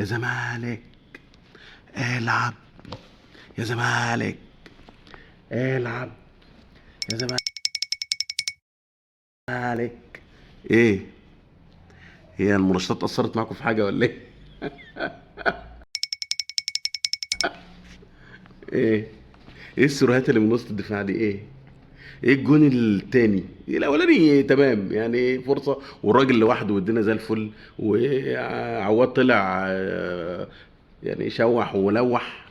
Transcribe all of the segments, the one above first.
يا زمالك العب، يا زمالك العب، يا زمالك. ايه هي المنشطات اثرت معاكم في حاجة ولا ايه؟ ايه السيرهات اللي من وسط الدفاع دي؟ ايه الجون التاني؟ الاولاني تمام يعني فرصة والراجل لوحده والدنيا زي الفل، وعواد طلع يعني شوح ولوح،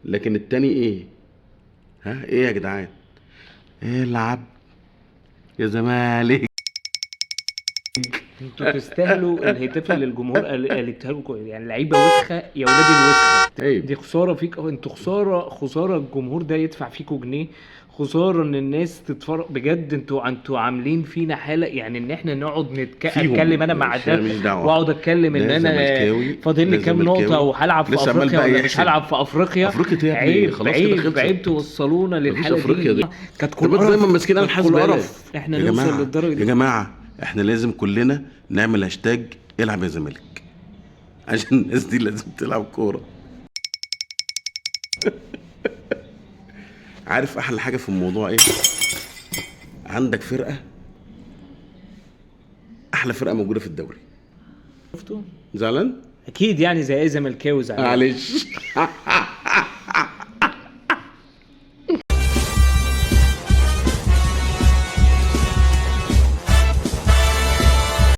لكن التاني ايه؟ ها ايه يا جدعان؟ العب يا زمالك. انتوا تستاهلوا الهتاف اللي الجمهور قالتها لكم، يعني لعيبة وسخة يا ولاد الوسخة. عيب. دي خسارة فيك، انتوا خسارة الجمهور ده يدفع فيكوا جنيه، خسارة ان الناس تتفرج بجد. انتوا عاملين فينا حاله، يعني ان احنا نقعد فيهم. اتكلم انا مع ده مش دعوة. واقعد اتكلم ان ده انا زملكاوي، فاضل لي ده كام نقطة زملكاوي. وهلعب في لسه عمال افريقيا بقى ولا مش يحسب. هلعب في افريقيا. افريقيا ايه يا ابني؟ عيب، خلاص كده عيب، خلصت. عيب توصلونا مفيش للحالة افريقيا دي. دي. كانت طب كل انتوا قرف، دايما ماسكين على كانت كل الحاسب يالا. قرف. احنا يا نوصل جماعة، للدرجة دي. يا جماعة احنا لازم كلنا نعمل هاشتاج العب يا زمالك، عشان الناس دي لازم تلعب كورة. عارف احلى حاجة في الموضوع ايه؟ عندك فرقه، احلى فرقه موجودة في الدوري. شفتوا؟ زعلان؟ اكيد يعني زي اي زملكاوي زعلان. معلش.